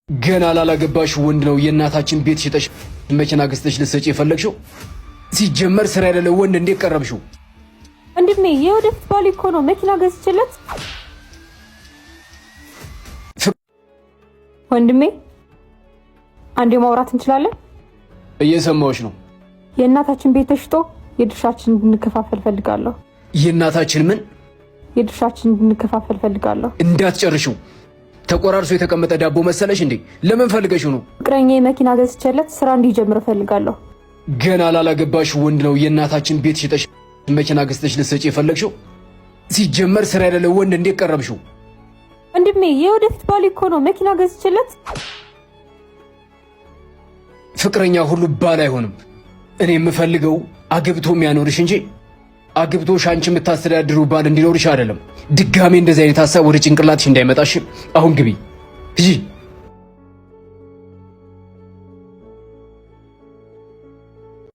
ገና ላላገባሽ ወንድ ነው የእናታችን ቤት ሽጠሽ መኪና ገዝተሽ ልትሰጪ የፈለግሽው? ሲጀመር ስራ የሌለው ወንድ እንዴት ቀረብሽው? ወንድሜ፣ የወደፊት ባሌ እኮ ነው፣ መኪና ገዝቼለት። ወንድሜ፣ አንዴ ማውራት እንችላለን? እየሰማሁሽ ነው። የእናታችን ቤት ተሽጦ የድርሻችን እንድንከፋፈል ፈልጋለሁ። የእናታችን ምን? የድርሻችን እንድንከፋፈል ፈልጋለሁ። እንዳትጨርሽው። ተቆራርሶ የተቀመጠ ዳቦ መሰለሽ እንዴ? ለምን ፈልገሽው ነው? ፍቅረኛ የመኪና ገዝቼለት ስራ እንዲጀምር እፈልጋለሁ። ገና ላላገባሽ ወንድ ነው የእናታችን ቤት ሽጠሽ መኪና ገዝተሽ ልትሰጪ የፈለግሽው? ሲጀመር ስራ የሌለው ወንድ እንዴት ቀረብሽው? ወንድሜ፣ የወደፊት ባሌ እኮ ነው፣ መኪና ገዝቼለት። ፍቅረኛ ሁሉ ባል አይሆንም። እኔ የምፈልገው አግብቶ የሚያኖርሽ እንጂ አግብቶሽ አንቺ የምታስተዳድሩ ባል እንዲኖርሽ አይደለም። ድጋሜ እንደዚህ አይነት ሀሳብ ወደ ጭንቅላትሽ እንዳይመጣሽ። አሁን ግቢ፣ ሂጂ።